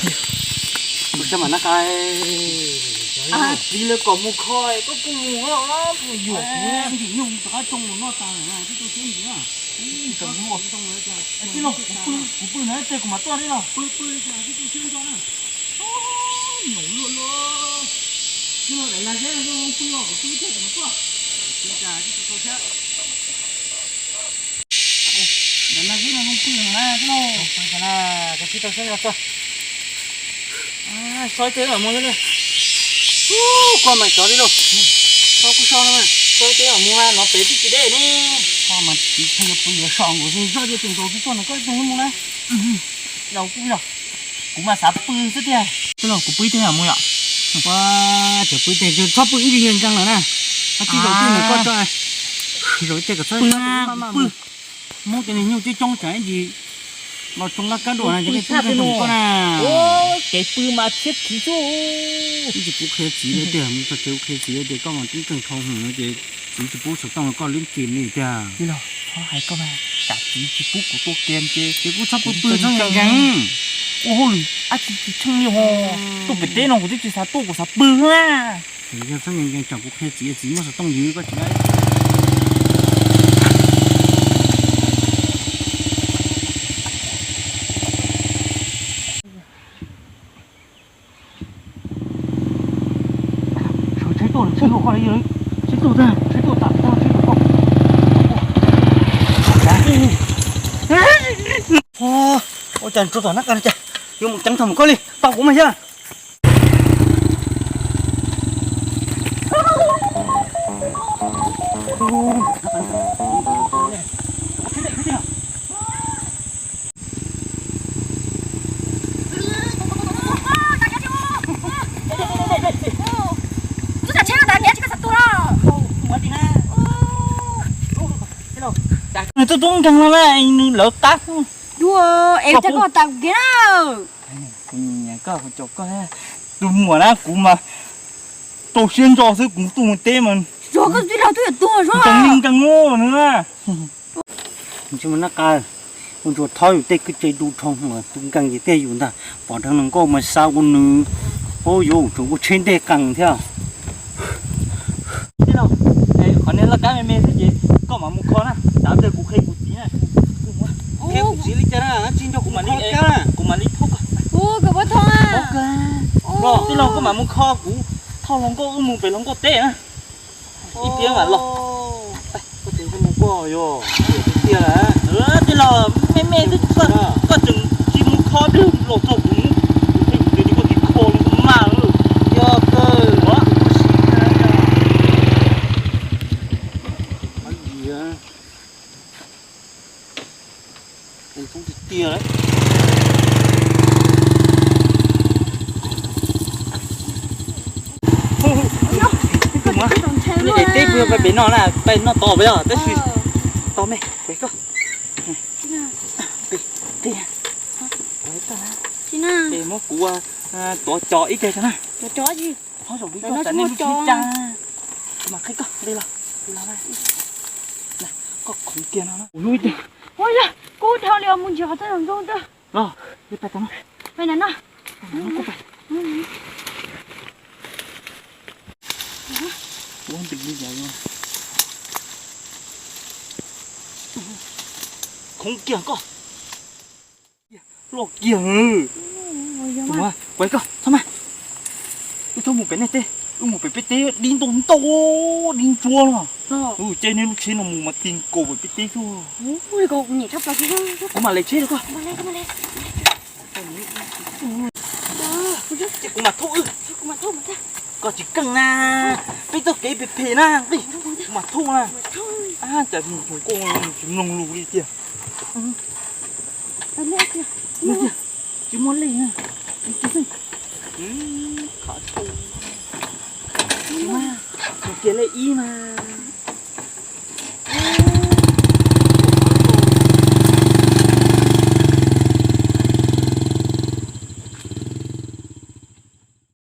Ua cas mas nab qa, txiv lawv kom mus kho koj kuj mus os, yuam kuv ntim nyuj rov qab tsoo mus noj tas lawm tib tug siab ntsis na. Tij laug, kuv pw, kuv pw na, tej kuv mam tuaj tij laug. Pw pw tib tug siab ntso na. Nyaum luaj luaj. Tij laug, daim lag zeb no zoo pw os, kuv pw tej kuv mam tuaj. Daim lag zeb no zoo pw na tij laug. Pw na, koj tib tug siab ntso tuaj. Xob ib teg mam mus li. Koj mas cov tij laug, xob kuj xob no mas, xob ib teg mam mus mas no pem twb tsis deb ne. Koj mas txiv pheej yuav pw yuav so nkaus, zej zog ces tseem nkaus tsis tuaj no koj ib tug mus na. Yog kuv yog, kuv mas xav pw xwb tiag. Tij laug, kuv pw ib teg mam mus yom. Ua, tseem pw ib teg, txhob pw ib ntsis nkees lawm na. Koj tij zaum twg ntawm koj tso, zaum ib teg kom txhob pw. Muab cov niag nyuj coob coob tsam ib ntsis los tsoo laj kab dua na, cov niag tub nkeeg rau koj na. Kev pw mas txhiab khiv xwb. Ib ntsis kuv qhia txiv lawv tiag, mus txog tsev kuv qhia txiv lawv tias koj mas tub nkeeg dhau hwv no ces txiv tsis pub xov tooj rau koj lub cev li tiag. Tij laug, txhob hais koj mas, tsam txiv tsis pub kuv tuaj kiag ces ces kuj txhob pw pw txhob nkees nkees. Ua hauj lwm dab tsi tsis tsheej li ho. Tuaj pem teb no kuv twb tsis xav tuaj, kuv xav pw na. Ces yog txhob nkees nkees tsam kuv qhia txiv, txiv muaj xov tooj ywg koj tsis. Sawv tsheb tuaj, tsheb hauv koj li, tsheb tuaj tag, tsheb tuaj tam koj, tsheb tuaj koj. Ua cas tsuas tom nab qa no cas yuav mus ceev thaum mus koj li, tau kuv mas yog. Nws twb tub nkeeg no na, nws lawv qab. Dua, es koj tas kiag na. Kuv nyiam koj, kuv caum koj. Tus muam na, kuv mas rau siab ntso xwb, kuv tuaj mus teb mas. Koj tij laug twb yuav tuag zog. Nkees li nkees nws na. Ntshe mas nab qa, ua ntsuag thob yus tej kwj tse du dhau, tus nkees ces tiag yus ntag, pom dheev nws nkauj mas xa ua nws, ua yuav tseem ua tsheb ntej qees thiab. Tij laug, qhov niag laj kab me me xwb ces koj mam mus kho na, tav pliag kuv qhia kuv txiv na. Qhia kuv txiv li cas na, tsis nco kuv mam li, kuv mam li thauj koj. Tij laug, koj mam mus kho, kuv thauj hluas nkauj wb mus pem hluas nkauj teb na. Ib pliag mam los. Koj tseem mus koj yog tiag tiag lawm. Tij laug, me me xwb, koj tseem tsis mus kho, pliag los txog kuv, kuv qhia kuv txiv ces koj tsis kho li mas. Yog kawg. Tus tiag tiag lawm. Peb peb pem no na, peb noj tod peb os, tab sis tod me, pem koj. Pem, pem. Pem muab kuv tuav cov ib teg tso na. Tov zaum li koj tsam nej lub tsheb tsa. Kuv mam qhib koj li los, los na. Koj khoov kiag no na. Ua yog kub dhau li os, mus ntsis qhov txoj zoo zoo twg. Los, pais tod no. Pais ntawm no. Khoov kiag koj. Loj kiag. Kuv, kuv, koj txhob mas. Wb txhob mus pem nej teb, wb mus pem peb teb dib ntau ntau, dib ntsuab no. Ces nej lub tsheb no mus mas ti nkaus pem peb teb xwb. Kuv mam lem tsheb rau koj. Ces kuv mam thauj wb. Koj tsis keej na. Peb txoj kev phem phem na. Kuv mam thauj na. Cas tus nkauj tsis mloog lus li tiag. Tsis muaj lej na. Tus kiag lej ib mas.